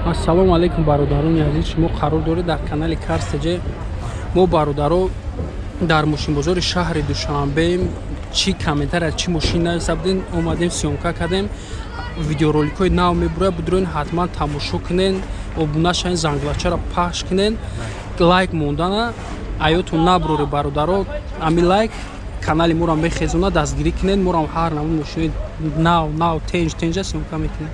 Ассалому алайкум бародарони азиз, шумо қарор доред дар канали Cars TJ. Мо бародаро дар мошинбозори шаҳри Душанбеем. Чӣ комментария, чӣ мошин нависа буден, омадем съёмка кардем. Видеороликҳои нав мебурояд, будроин ҳатман тамошо кунен, обуна шавен, занглачаро пахш кунен, лайк мондана аётон набуроред бародаро. Ами лайк канали моро мехезона, дастгирӣ кунед, моро ҳар намуд мошинои нав нав тенҷ тенҷа съёмка мекунем.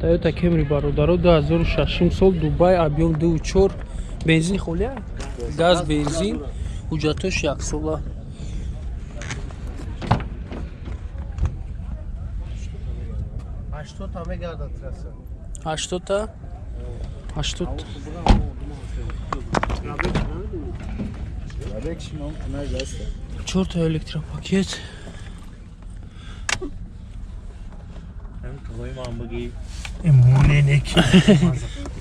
Toyota Camry бародаро 2006 сол, Дубай, объем 2.4, бензин холия, газ бензин, ҳуҷҷатош яксола. Ҳаштодта мегардад трасса. Ҳаштодта? Ҳаштод. Чорта электропакет.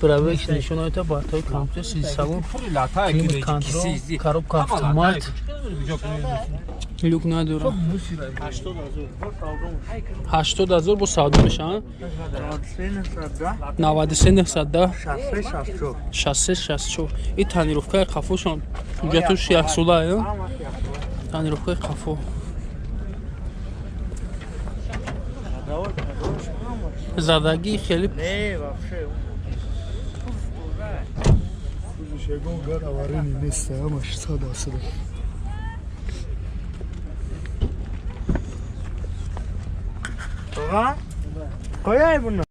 Пробег нишон оята бартои компютер, сиди салон, климат контрол, коробка автомат, люк надорам. 80 000 бо савдо мешаванд. 93 910 63 64. И тонировкаи қафошон, ҳуҷҷатош яксола, тонировкаи қафо. Задагӣ хеле. Не, вообще. Ягон гар аварийный нест, ҳамаш 100%. Qo'yay buni.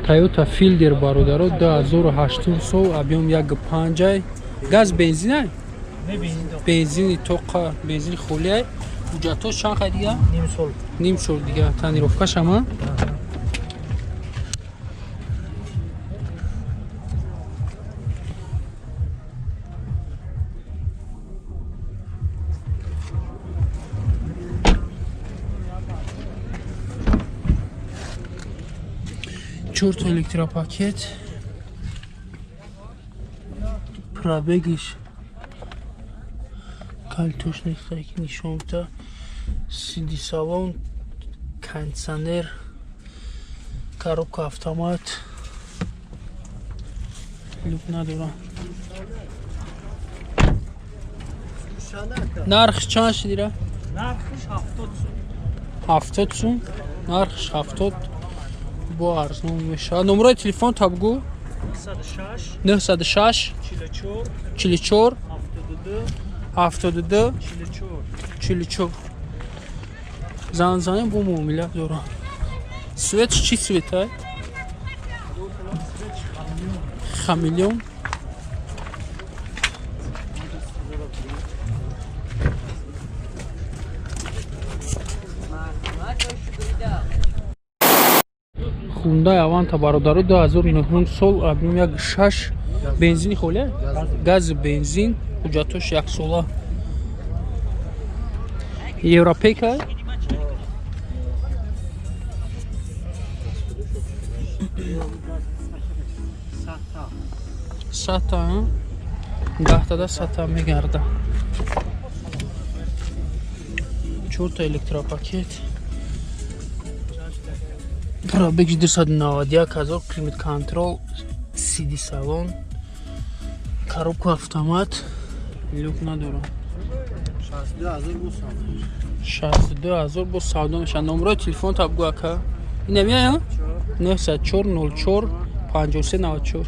Toyota Fielder бародаро 2008 сол, объем 1.5, газ бензин, бензини тоқа, бензини холиай. Ҳуҷҷатош чанд қай дига? Ним сол. Ним сол дига. Тонировкаш ҳама. Чорта электропакет, пробегиш калтош нестаки нишон бита. Сиди салон, кондиционер, коробка автомат, люк надора. Нархш чанд шидира? Нархиш 70 сум. 70 сум, нархш 70 бо арзон мешавад. Номерои телефон та бугӯ. 906 906 44 44 72 72 44. 44. Зан занем, бо муомила дорам. Свет чӣ света? Хамелеон. Хундай Аванта бародаро 2009 сол, объем 1.6, бензини холия, гази бензин, ҳуҷҷатош яксола, европейка. Сата даҳтада сата мегарда. Чорта электропакет, пробег 291 000, климат контрол, сиди салон, коробка автомат, люк надорам. 62 000 бо савдо. 62 000 бо савдо мешавад. Номерои телефон та бугӯ, ака. Инамия 904 04 53 94.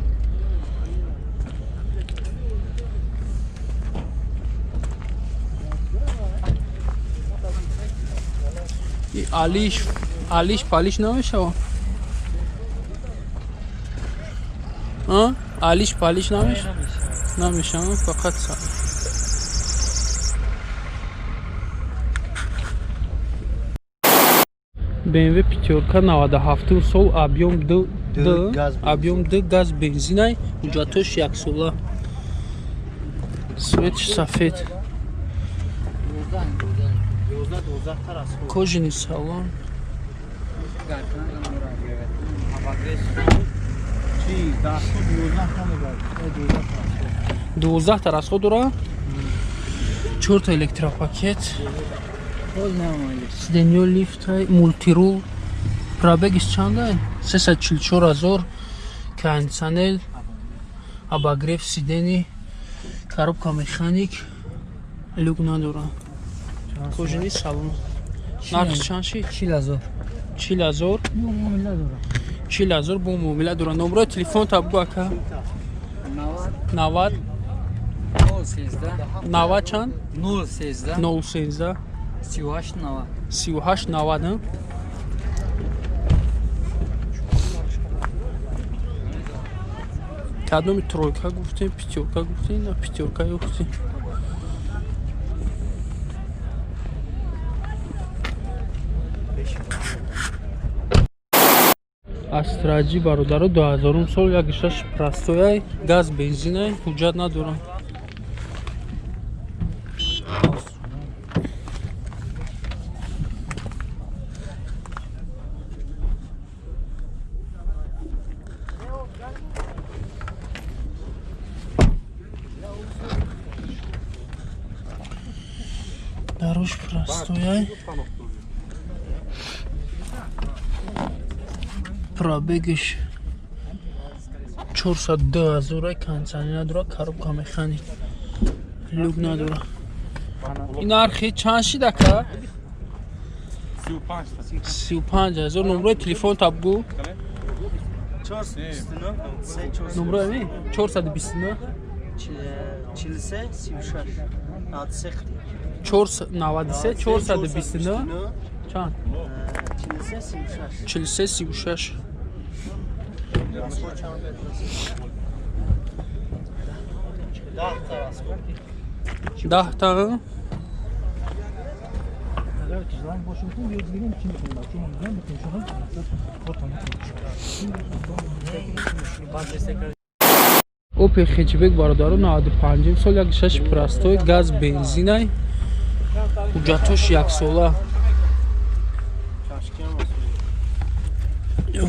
И алиш алиш палиш намешава, а алиш палиш намешава, намешава, фақат са. BMW пятёрка 97 сол, объем 2 Д, газ, бензин. Объем 2, газ бензинай, ҳуҷҷатош яксола, цветш сафед. 11 12 тарас. Кожаный салон. Чи 10 11 та мегардад. 12 тарас. 12 та расход дора. Чорта электропакет, сиденьё лифтай, мультирул. Пробегиш чандай? 344 000. Кондиционер, обогрев сидений, коробка механик, люк надора, кожаный салон. Нарх чанд шид? 40 000. 40 000. Муомила дора. 40 000 бо муомила дора. Номерои телефон та бугу, ака. 90 013. 90 чанд? 013. 013. 38 90. 38 90. Кадоми тройка гуфтем, пятёрка гуфтем, на пятёрка гуфтем. Астра Ҷи, бародаро, 2000 сол, 1,6, простояй, газ, бензинай, ҳуҷҷат надорам. Даруш простояй, пробегиш 402 ҳазора, кондиционер надора, коробка механик, люк надора. Ин нархи чанд шид, ака? 35 000. Номрои телефон та бугу. Номрои 429. 43 36 93. 93 429 чанд? 43 36. 43 36. 10 та расход. 10 та. Агар ки занг бошем, ту бигирем, чӣ мекунем? Чун мегӯям, мекунем. Опел хэтчбек, бародаро, 95 сол, 1,6, простой, газ, бензинай, ҳуҷҷатош яксола. Чашки ҳам аст.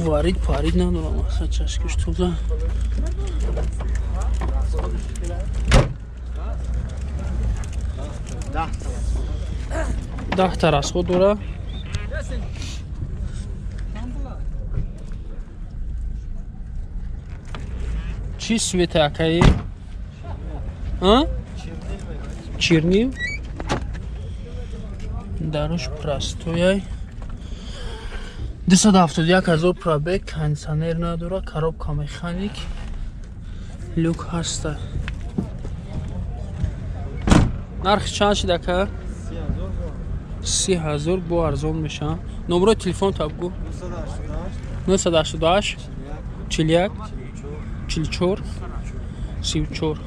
Варид парид надорам, аса чашкиш тоза. 10 та расход. 10 та расход дора. Чӣ цвета, акаи? А? Чернил. Даруш простояй, 271 000 пробег, кондиционер надора, коробка механик, люк ҳаста. Нархи чанд шид, ака? 30 000. 30 000 бо арзон мешавам. Номерои телефон та бугу. 988. 988 41 44 34.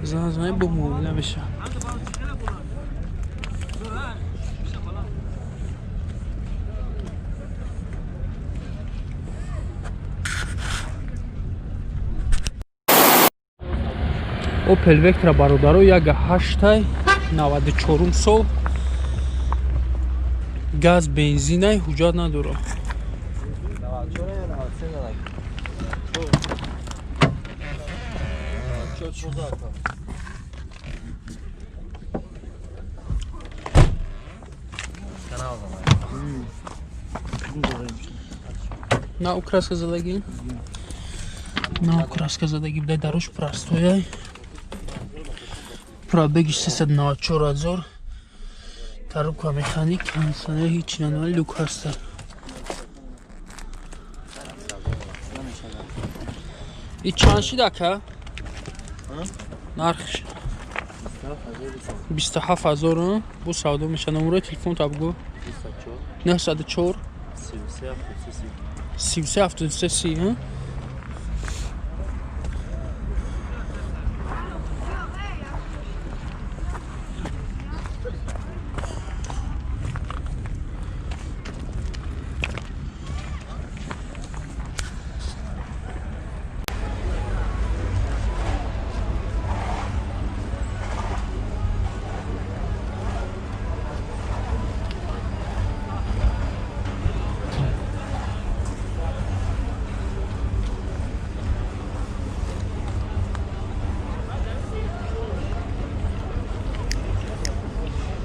Зан зан, бо муомила мешавам. Опел Вектра, бародаро, 1,8-ай, 94-ум сол, газ, бензинай, ҳуҷҷат надорад. 94 ё 93? 14. Канал. На краска задагӣ, на краска задагӣ бидай. Даруш простояй, пробегиш 394 000, коробка механик, кондиционер, ҳеҷ надорад, люк ҳаста. И чанд шид, ака, нархш? 27 000 бу савдо меша. Номерои телефон та бугу. 904 33 73 30.